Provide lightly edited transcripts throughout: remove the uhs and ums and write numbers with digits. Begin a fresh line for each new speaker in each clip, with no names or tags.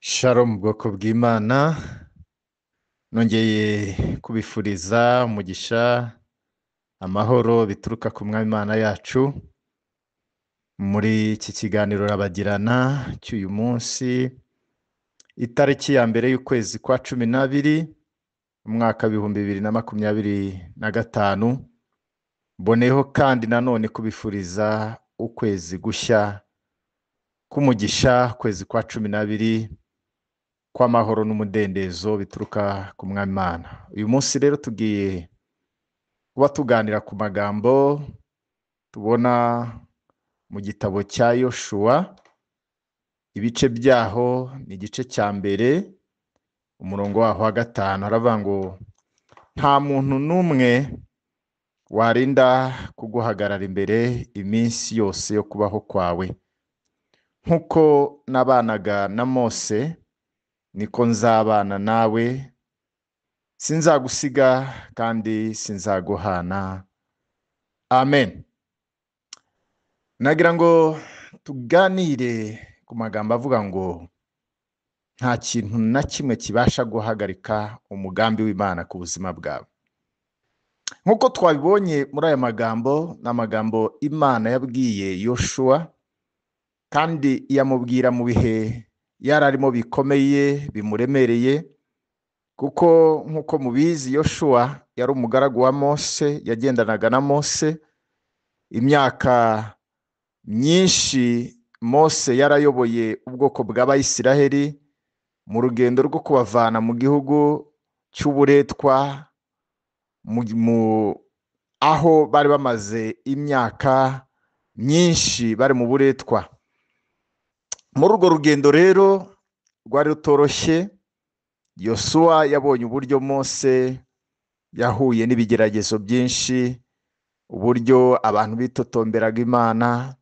Shalom bwoko bw'Imana, nongeye kubifuriza umugisha, amahoro bituruka ku Mwami Imana yacu. Muri iki kiganiro Rabagirana cy'uyu munsi, itariki ya 1 y'ukwezi kwa 12, umwaka 2025, mboneyeho kandi nanone kubifuriza ukwezi gushya k'umugisha, ukwezi kwa 12 kw'amahoro n'umudendezo bituruka ku Mwami Imana. Uyu munsi rero tugiye kuba tuganira ku magambo tubona mu gitabo cya Yoshuwa, ibice byaho ni igice cya 1, umurongo waho wa 5, haravuga ngo nta muntu n'umwe warinda kuguhagarara imbere iminsi yose yo kubaho kwawe. Nk'uko nabanaga na Mose, niko nzabana nawe, sinzagusiga kandi sinzaguhana. Amen. Nagira ngo tuganire ku magambo avuga ngo nta kintu na kimwe kibasha guhagarika umugambi w'Imana ku buzima bwawe. Nk'uko twabibonye muri aya magambo, ni amagambo Imana yabwiye Yoshuwa, kandi yamubwira mu bihe yari arimo bikomeye bimuremereye, kuko nk'uko mubizi Yoshuwa yari umugaragu wa Mose, yagendanaga na Mose imyaka myinshi. Mose yarayoboye ubwoko bw'Abayisiraheli mu rugendo rwo kubavana mu gihugu cy'uburetwa, aho bari bamaze imyaka myinshi bari mu buretwa. Muri urwo rugendo rero rwari rutoroshye, Yosuwa yabonye uburyo Mose yahuye n'ibigeragezo byinshi, uburyo abantu bitotomberaga Imana,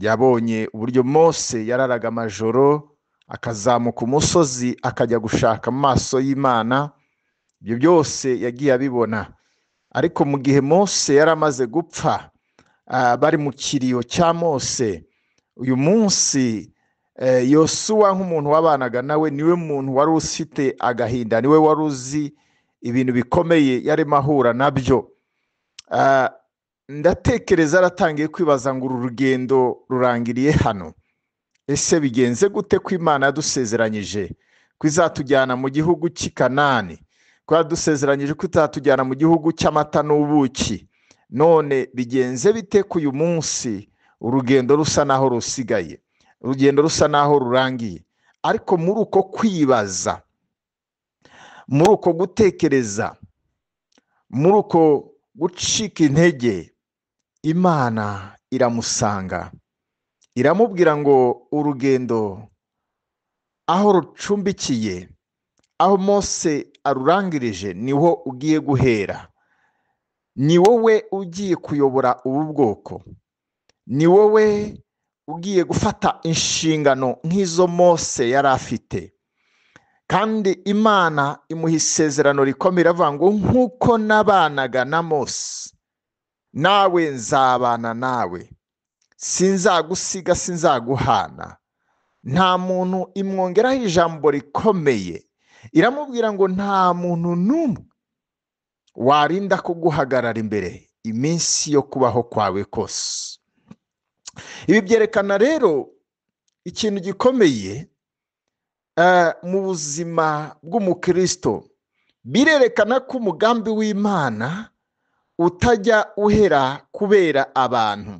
yabonye uburyo Mose yararaga amajoro akazamuka umusozi akajya gushaka amaso y'Imana. Ibyo byose yagiye abibona. Ariko mu gihe Mose yari amaze gupfa, bari mu kiriyo cya Mose, uyu munsi Yosuwa nk'umuntu wabanaga nawe, niwe muntu wari ufite agahinda, niwe wari uzi ibintu bikomeye yarimo ahura nabyo. Ndatekereza aratangiye kwibaza ngo uru rugendo rurangiriye hano, ese bigenze gute ko Imana yadusezeranyije ko izatujyana mu gihugu cy'i Kanani, ko yadusezeranyije ko izatujyana mu gihugu cy'amata n'ubuki, none bigenze bite ko uyu munsi urugendo rusa naho rusigaye, urugendo rusa naho rurangiye? Ariko muri uko kwibaza, muri uko gutekereza, muri uko gucika intege, Imana iramusanga iramubwira ngo urugendo aho rucumbikiye, aho Mose arurangirije, niho ugiye guhera. Ni wowe ugiye kuyobora ubu bwoko, ni wowe ugiye gufata inshingano nk'izo Mose yari afite. Kandi Imana imuha isezerano rikomeye, iravuga ngo nk'uko nabanaga na Mose, nawe nzabana nawe, sinzagusiga, sinzaguhana. Nta muntu, imwongeraho ijambo rikomeye, iramubwira ngo nta muntu n'umwe warinda kuguhagarara imbere iminsi yo kubaho kwawe kose. Ibi byerekana rero ikintu gikomeye mu buzima bw'umukristo. Birerekana ko umugambi w'Imana utajya uhera kubera abantu.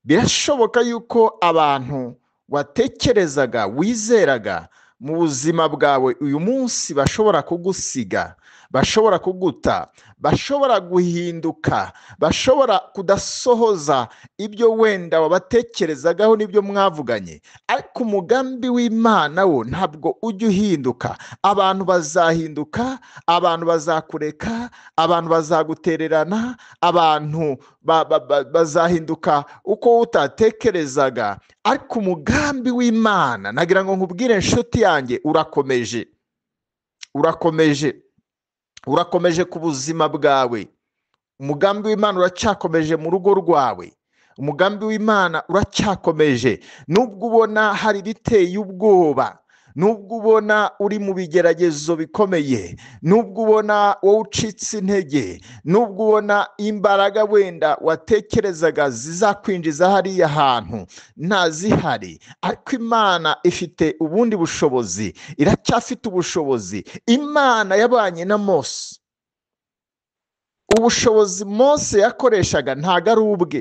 Birashoboka yuko abantu watekerezaga, wizeraga mu buzima bwawe uyu munsi bashobora kugusiga, bashobora kuguta, bashobora guhinduka, bashobora kudasohoza ibyo wenda wabatekerezagaho n'ibyo mwavuganye. Ariko umugambi w'Imana wo ntabwo ujya uhinduka. Abantu bazahinduka, abantu bazakureka, abantu bazagutererana, abantu bazahinduka uko utatekerezaga. Ariko umugambi w'Imana, nagira ngo nkubwire inshuti yanjye, urakomeje, urakomeje, urakomeje ku buzima bwawe. Umugambi w'Imana uracyakomeje mu rugo rwawe. Umugambi w'Imana uracyakomeje, nubwo ubona hari biteye ubwoba, Nubwo ubona uri mu bigeragezo bikomeye, nubwo ubona wowe ucitse intege, nubwo ubona imbaraga wenda watekerezaga zizakwinjiza hariya hantu ntazihari, ariko Imana ifite ubundi bushobozi, iracyafite ubushobozi. Imana yabanye na Mose. Ubushobozi Mose yakoreshaga ntabwo ari ubwe,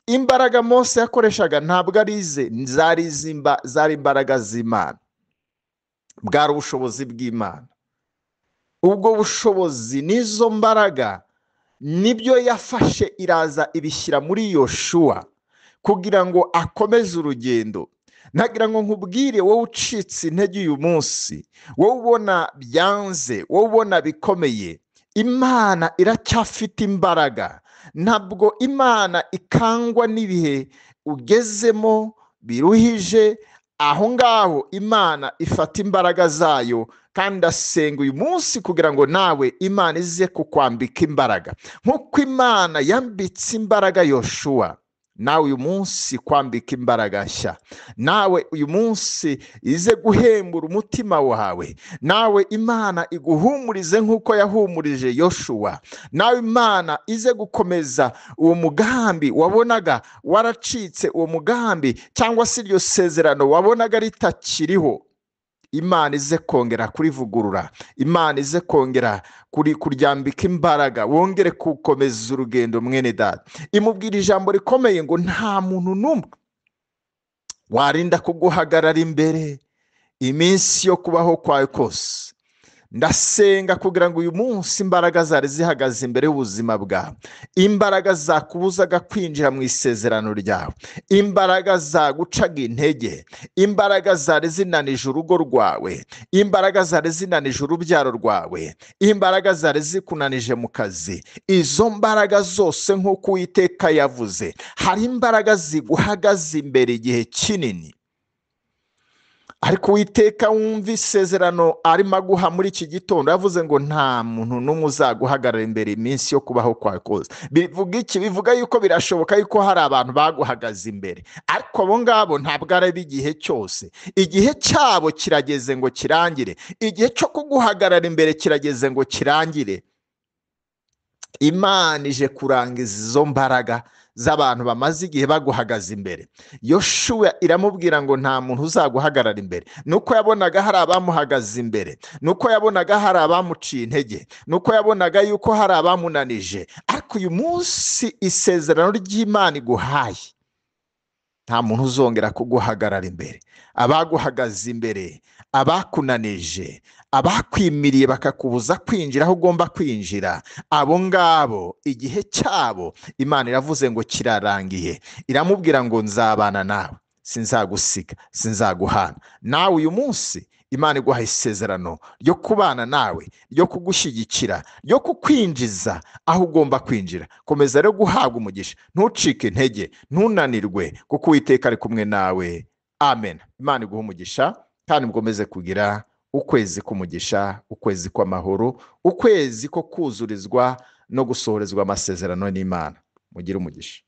imbaraga Mose yakoreshaga ntabwo ari ize, zari imbaraga z'Imana, bwari ubushobozi bw'Imana. Ubwo bushobozi n'izo mbaraga nibyo yafashe iraza ibishyira muri Yoshuwa kugira ngo akomeze urugendo. Nagira ngo nkubwire wowe ucitse intege uyu munsi, wowe ubona byanze, wowe ubona bikomeye, Imana iracyafite imbaraga. Ntabwo Imana ikangwa n'ibihe ugezemo biruhije. Aho ngaho Imana ifata imbaraga zayo, kandi ndasenga uyu munsi kugira ngo nawe Imana ize kukwambika imbaraga nk'uko Imana yambitse imbaraga Yoshuwa. Nawe uyu munsi kwambika imbaraga nshya, nawe uyu munsi ize guhembura umutima wawe, nawe Imana iguhumurize nk'uko yahumurije Yoshuwa, nawe Imana ize gukomeza uwo mugambi wabonaga waracitse, uwo mugambi cyangwa se iryo sezerano wabonaga ritakiriho, Imana ize kongera kurivugurura, Imana ize kongera kuryambika imbaraga, wongere gukomeza urugendo. Mwene data, imubwira ijambo rikomeye ngo nta muntu n'umwe warinda kuguhagarara imbere iminsi yo kubaho kwawe kose. Ndasenga kugira ngo uyu munsi imbaraga zari zihagaze imbere y'ubuzima bwawe, imbaraga zakubuzaga kwinjira mu isezerano ryawe, imbaraga zagucaga intege, imbaraga zari zinanije urugo rwawe, imbaraga zari zinanije urubyaro rwawe, imbaraga zari zikunanije mu kazi, izo mbaraga zose nk'uko Uwiteka yavuze, hari imbaraga ziguhagaze imbere igihe kinini. Ariko Uwiteka wumva isezerano arimo aguha muri iki gitondo, yavuze ngo nta muntu n'umwe uzaguhagarara imbere iminsi yo kubaho kwawe kose. Bivuga iki? Bivuga yuko birashoboka yuko hari abantu baguhagaze imbere, ariko abo ngabo ntabwo ari igihe cyose. Igihe cyabo kirageze ngo kirangire, igihe cyo kuguhagarara imbere kirageze ngo kirangire. Imana ije kurangiza izo mbaraga z'abantu bamaze igihe baguhagaze imbere. Yoshuwa iramubwira ngo nta muntu uzaguhagarara imbere. Nuko yabonaga hari abamuhagaze imbere, nuko yabonaga hari abamuciye intege, nuko yabonaga yuko hari abamunanije, ariko uyu munsi isezerano ry'Imana iguhaye, nta muntu uzongera kuguhagarara imbere. Abaguhagaze imbere, abakunanije, abakwimiriye bakakubuza kwinjira aho ugomba kwinjira, abo ngabo igihe cyabo Imana iravuze ngo kirarangiye. Iramubwira ngo nzabana nawe, sinzagusiga, sinzaguhana. Nawe uyu munsi Imana iguha isezerano ryo kubana nawe, ryo kugushyigikira, ryo kukwinjiza aho ugomba kwinjira. Komeza rero guhabwa umugisha, ntucike intege, ntunanirwe, kuko Uwiteka ari kumwe nawe. Amen. Imana iguha umugisha kandi mukomeze kugira ukwezi k'umugisha, ukwezi kw'amahoro, ukwezi ko kuzurizwa no gusohorezwa amasezerano n'Imana. Mugire umugisha.